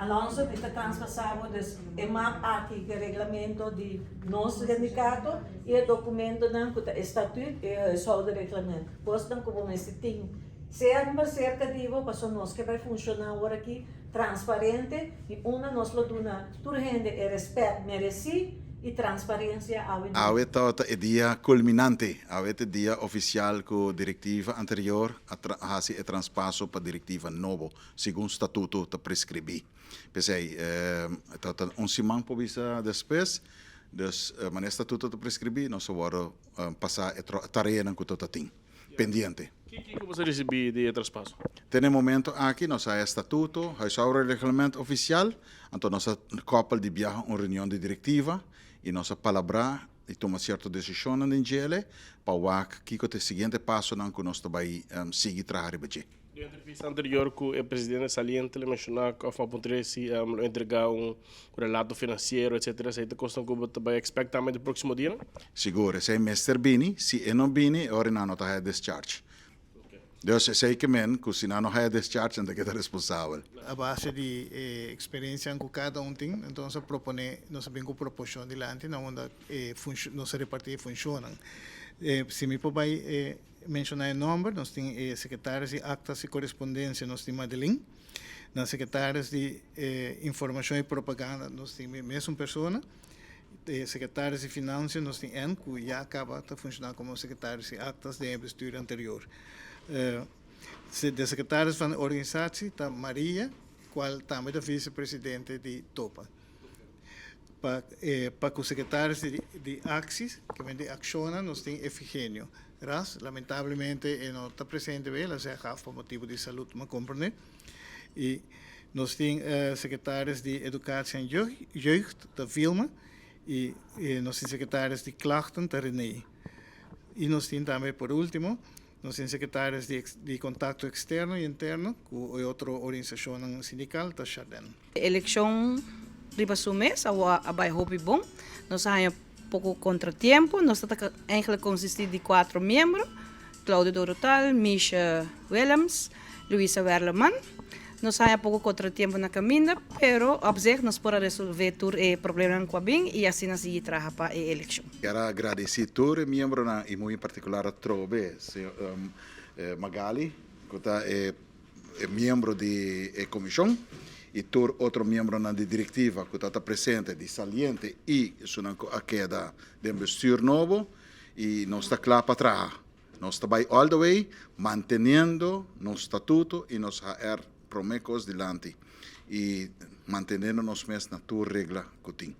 Alonso, mi ta traspasá bo dus e map aki ku e reglamento di nos sindikato i e dokumentonan ku ta e statuut i e huishoudreglement. Kosnan ku bo mester tin semper serka di bo pasobra nos ke bai funshoná awor aki transparente i unda nos lo duna tur hende e rèspèt meresí i transparensia awe dia. Awe tabata e dia kulminante. Awe ta e dia ofisial ku direktiva anterior a hasi e transpaso pa direktiva nobo. Segun statuto ta preskribí. P'esei, ta ta un siman por bisa despues, dus manera statuto ta preskribí nos a wòrdu pasá e tareanan ku ta tin pendiente. Kiko boso a risibí di e traspaso? Te na e momento aki nos a haya statuto, huishoudreglement ofisial, anto nos a kòpel di biaha un reunion di direktiva i nos a palabrá i tuma sierto desishonnan den djele pa wak kiko ta e siguiente pasonan ku nos ta bai sigui traha riba dje. Den entrevista anterior ku e presidente saliente lo menshoná ku òf a puntr'é si lo entregá un relato finansiero etcetera, esei ta kosnan ku bo ta bai expect tambe den próksimo dianan? Sigur, esei mester bini, si e no bini e ora nan no ta haya discharge. Dus esei ke men ku si nan no haya discharge nan ta keda responsabel. A base di e eksperensianan ku kada un tin, enton nos a proponé, nos a bin ku proposishon dilanti na unda e nos a repartí e funshonnan. Si mi por bai e. Menshoná e nòmber, nos tin e sekretaris di Aktas i Korespondensia, nos tin Madeline. Na sekretaris di Informashon i Propaganda nos tin e mesun persona. E sekretaris di Finansia nos tin Ann ku ya kaba ta funshoná komo sekretaris di Aktas den e bestuur anterior. De sekretaris van Organisatie ta Maria, kual tambe ta visepresidente di topa. Pa pa ku sekretaris di di Axis, ke men di Akshonnan, nos tin Efigenio Ras. Lamentablemente e no ta presente wei, el a zeg af pa motibu di salud, mi a komprendé. I nos tin sekretaris di Educatie en Jeugd, ta Vilma, i nos tin sekretaris di Klachten, ta René. I nos tin tambe por ultimo, nos tin sekretaris di di Kontakto Eksterno i Interno ku e otro organisashonnan sindikal, ta Chardin. E elekshon riba su mes a bai hopi bon. Nos a haña poko kontratiempo. Nos ta eigenlijk konsistí di kuatro miembro, Claudio Dorotal, Misha Willems, Luisa Werleman. Nos a haña poko kontratiempo na kaminda, pero op zich nos por a resolvé tur e problemanan ku a bin i asina sigui traha pa e elekshon. Kier a gradisí tur e miembronan i muy en partikular atrobe señor Magali ku ta e E miembro di e komishon i tur otro miembronan di direktiva ku ta ta presente, di saliente i esunnan ku a keda den bestuur nobo i nos ta kla pa traha. Nos ta bai all the way manteniendo nos statuto i nos HR prome kos dilanti i manteniendo nos mes na tur regla ku tin.